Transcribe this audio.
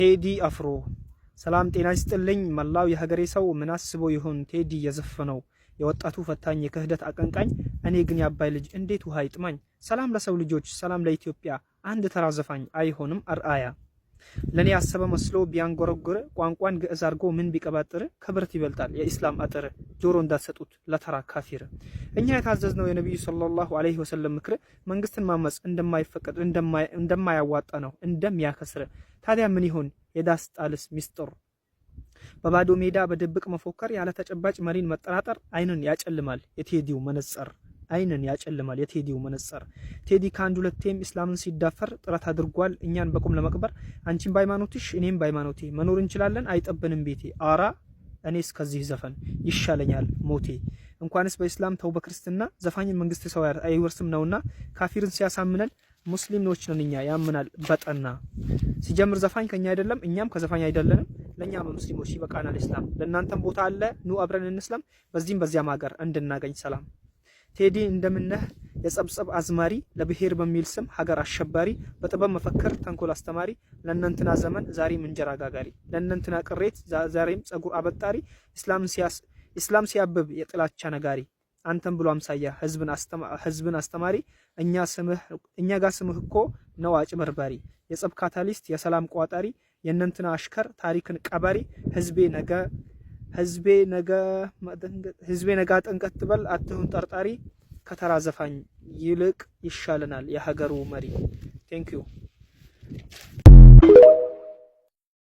ቴዲ አፍሮ። ሰላም ጤና ይስጥልኝ መላው የሀገሬ ሰው፣ ምን አስቦ ይሆን ቴዲ የዘፈነው? የወጣቱ ፈታኝ፣ የክህደት አቀንቃኝ። እኔ ግን የአባይ ልጅ እንዴት ውሃ ይጥማኝ? ሰላም ለሰው ልጆች፣ ሰላም ለኢትዮጵያ። አንድ ተራ ዘፋኝ አይሆንም አርአያ። ለኔ ያሰበ መስሎ ቢያንጎረጉር፣ ቋንቋን ግዕዝ አድርጎ ምን ቢቀባጥር፣ ከብረት ይበልጣል የኢስላም አጥር። ጆሮ እንዳትሰጡት ለተራ ካፊር። እኛ የታዘዝነው የነቢዩ ሰለላሁ ዐለይሂ ወሰለም ምክር፣ መንግስትን ማመፅ እንደማይፈቀድ፣ እንደማያዋጣ ነው፣ እንደሚያከስር። ታዲያ ምን ይሆን የዳስ ጣልስ ሚስጥር? በባዶ ሜዳ በድብቅ መፎከር፣ ያለ ተጨባጭ መሪን መጠራጠር፣ አይንን ያጨልማል የቴዲው መነጽር፣ አይንን ያጨልማል የቴዲው መነጽር። ቴዲ ከአንድ ሁለቴም ኢስላምን ሲዳፈር ጥረት አድርጓል እኛን በቁም ለመቅበር። አንቺም በሃይማኖትሽ እኔም በሃይማኖቴ መኖር እንችላለን፣ አይጠብንም ቤቴ። አራ እኔ እስከዚህ ዘፈን ይሻለኛል ሞቴ። እንኳንስ በኢስላም ተው በክርስትና፣ ዘፋኝን መንግስት ሰው አይወርስም ነውና፣ ካፊርን ሲያሳምነን ሙስሊሞች ነን እኛ ያምናል በጠና። ሲጀምር ዘፋኝ ከኛ አይደለም፣ እኛም ከዘፋኝ አይደለንም። ለእኛ በሙስሊሞች ይበቃናል ኢስላም። ለእናንተም ቦታ አለ፣ ኑ አብረን እንስለም፣ በዚህም በዚያም ሀገር እንድናገኝ ሰላም። ቴዲ እንደምነህ የጸብጸብ አዝማሪ፣ ለብሔር በሚል ስም ሀገር አሸባሪ፣ በጥበብ መፈክር ተንኮል አስተማሪ፣ ለእነንትና ዘመን ዛሬም እንጀራ ጋጋሪ፣ ለእነንትና ቅሬት ዛሬም ጸጉር አበጣሪ፣ ኢስላም ሲያብብ የጥላቻ ነጋሪ፣ አንተም ብሎ አምሳያ ህዝብን አስተማሪ፣ እኛ ጋር ስምህ እኮ ነው አጭበርባሪ፣ የጸብ catalyst የሰላም ቋጣሪ፣ የእነንትና አሽከር ታሪክን ቀባሪ። ህዝቤ ነገ ጠንቀት ትበል አትሁን ጠርጣሪ፣ ከተራ ዘፋኝ ይልቅ ይሻለናል የሀገሩ መሪ። Thank you.